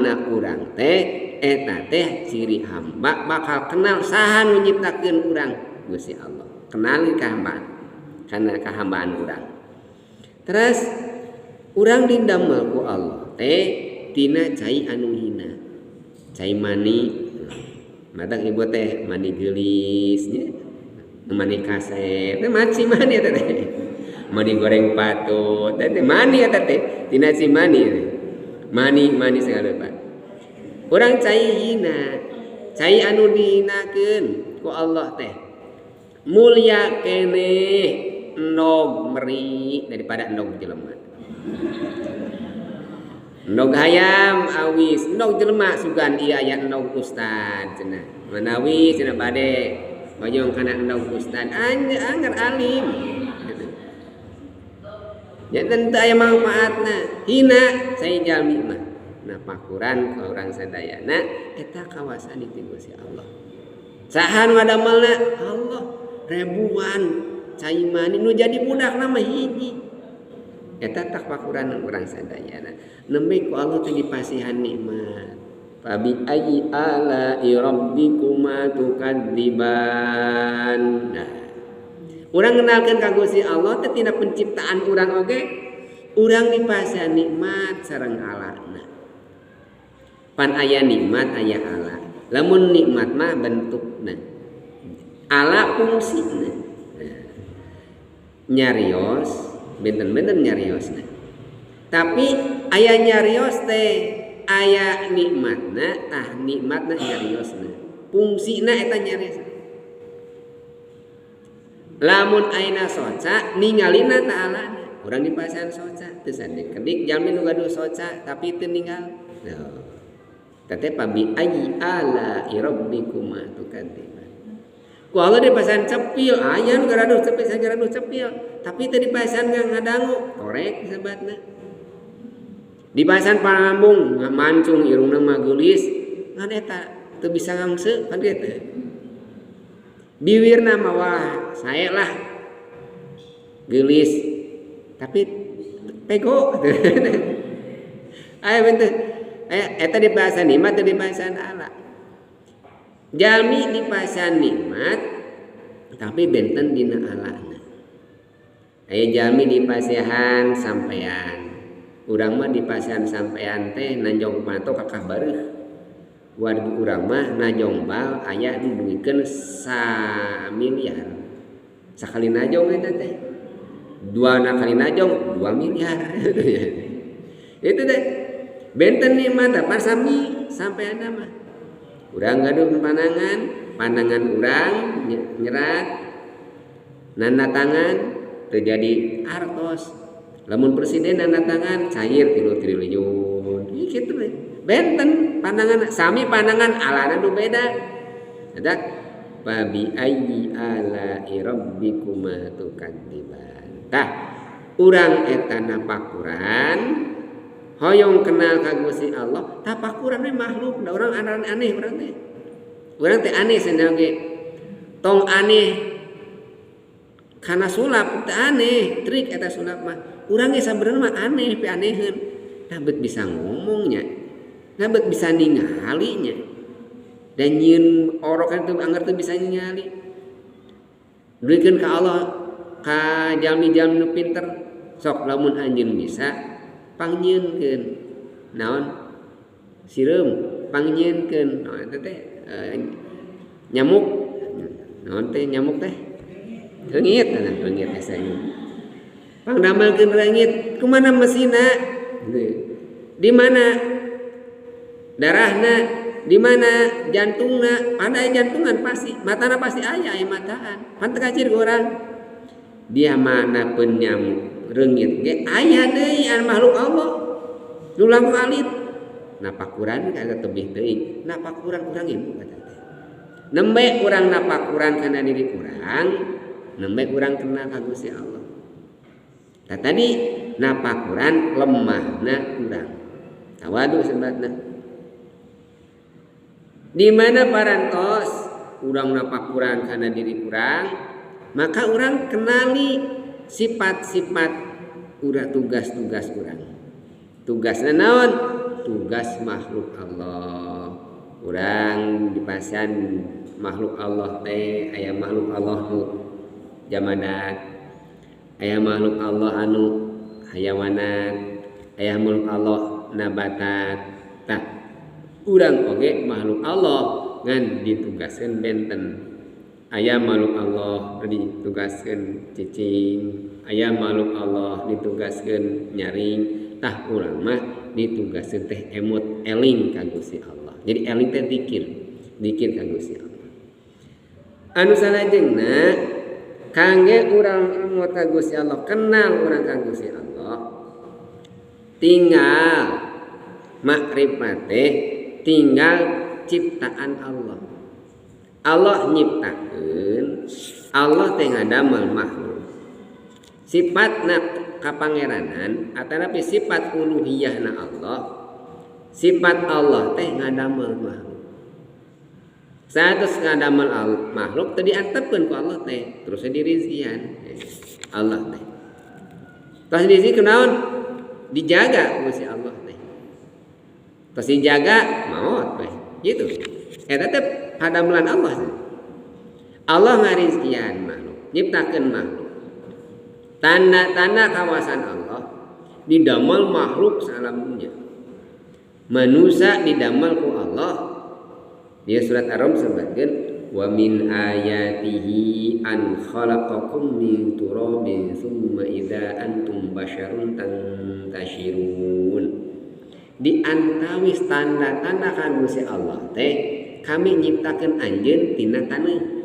Lemahna urang teh eta teh ciri hamba bakal kenal saha nu nyiptakeun urang, Gusti Allah. Kenali kahambaan karena kahambaan urang. Terus urang didamel ku Allah teh tina cai anu hina, cai mani. Matak ibu teh mani geulis nya, mani kasep teh maci mani eta teh, mani goreng patut teh mani eta teh tina ci mani, mani mani segala rupa. Urang cai hina, cai anu dihinakeun ku Allah teh mulia keneh endog meri daripada endog jelema. Endog hayam awis, endog jelema sugan ieu aya endog ustad cenah. Manawi cenah bade hoyong kana endog ustad, angger alim. Janten teu aya manfaatna, hina cai jalmi mah. Napakuran ka urang sadayana eta kawasan ti Gusti Allah. Saha nu ngadamelna? Allah. Ribuan cai mani nu jadi budak mah hiji. Eta tapakuran urang sadayana. Nembe ku Allah teh dipasihan nikmat. Fabi ayyi ala'i rabbikuma tukadziban. Nah, urang ngenalkeun ka Gusti Allah teh tina penciptaan urang oge, urang dipasihan nikmat sareng alana. Pan aya nikmat aya ala. Lamun nikmat mah bentukna, ala fungsina. Nah, nyarios benten-benten nyariosna. Tapi aya nyarios teh aya nikmatna, tah nikmatna nyariosna. Fungsina eta nyarios. Lamun ayeuna soca ningalina ta alana. Urang dipasihan soca teu sadekedik jalmi nu gaduh soca tapi teu ninggal. Nah, teh fabi ayyi ala'i rabbikuma tukadziban. Ku Allah dipasihan cepil, aya nu gaduh cepil, saya gaduh cepil, tapi teu dipasihan ngadangu, torek sebatna. Dipasihan panambung mancung irungna mah geulis, ngan eta teu bisa ngangse kan kitu. Biwirna mah wah, sae lah. Geulis tapi pego. Aya bentuk eta dipasihan nikmat teu dipasihan ala. Jalmi dipasihan nikmat tapi benten dina alana. Aya jalmi dipasihan sampean. Urang mah dipasihan sampean teh nanjong pato kakah bareuh. Wargi urang mah najong bal aya nu dugikeun samiliar. Sakali najong eta teh. Dua kali najong 2 miliar. Itu teh benten nikmat apa sami sampean mah. Urang gaduh pandangan, pandangan urang nyerat nanda tangan terjadi artos. Lamun presiden nanda tangan cair 3 triliun. Ih kitu we. Benten pandangan sami pandangan alana nu beda. Eta fabi ayyi ala'i rabbikuma tukadziban. Tah urang eta napakuran hoyong kenal ka Gusti Allah, tapakuran we makhluk, da urang aneh urang teh. Urang teh aneh cenah ge. Tong aneh kana sulap teh aneh, trik eta sulap mah. Urang ge sabenerna mah aneh, pianeheun. Nah bet bisa ngomongnya, nah bet bisa ningalinya. Dan nyieun orok itu angger teu bisa ningali. Duikeun ka Allah, ka jalmi-jalmi nu pinter, sok lamun anjeun bisa pangnyieunkeun. Naon? Sireum pangnyieunkeun. Naon eta teh? Nyamuk. Naon teh nyamuk teh? Reungit, nah, reungit hese. Pangdamelkeun reungit, kumaha mesinna? Di mana darahna? Di mana jantungna? Ada jantungan pasti, matana pasti aya, aya mataan. Pan teu kacir ku urang. Dia mana pun nyamuk reungit ge aya deui anu makhluk Allah. Nu langkung alit. Napakuran ka tebih teuing, napakuran urang ibu kata teh. Nembe urang napakuran kana diri urang, nembe urang kenal ka Gusti Allah. Tah tadi napakuran lemahna urang. Tawadu sebatna. Di mana parantos urang napakuran kana diri urang, maka urang kenali sifat-sifat urang, tugas-tugas urang. Tugasna naon? Tugas makhluk Allah. Urang dipasihan makhluk Allah teh aya makhluk Allah nu jamadat, aya makhluk Allah anu hayawanat, aya makhluk Allah nabatat. Tah urang oge makhluk Allah ngan ditugaskeun benten. Aya makhluk Allah ditugaskeun cicing, aya makhluk Allah ditugaskeun nyaring. Tah urang mah ditugaskeun teh emut eling ka Gusti Allah. Jadi eling teh zikir, zikir ka Gusti Allah. Anu salajengna kangge urang emut ka Gusti Allah, kenal urang ka Gusti Allah, tinggal makrifat teh tinggal ciptaan Allah. Allah nyiptakeun, Allah teh ngadamel makhluk. Sifatna kapangeranan atanapi sifat uluhiyahna Allah, sifat Allah teh ngadamel makhluk. Satos ngadamel makhluk teh diantepkeun ku Allah teh, terus dirizkian Allah teh. Tos dirizki kunaon? Dijaga ku si Allah teh. Tos dijaga maot teh, gitu. Eta teh padamelan Allah. Allah ngarizkian makhluk, nyiptakeun makhluk. Tanda-tanda kawasan Allah didamel makhluk salam dunya. Manusia didamel ku Allah. Dia surat Ar-Rum sebutkeun wa min ayatihi an khalaqakum min turabin tsumma idza antum basyarun tantashirun. Di antawis tanda-tanda ka Gusti Allah teh kami nyiptakeun anjeun tina taneuh.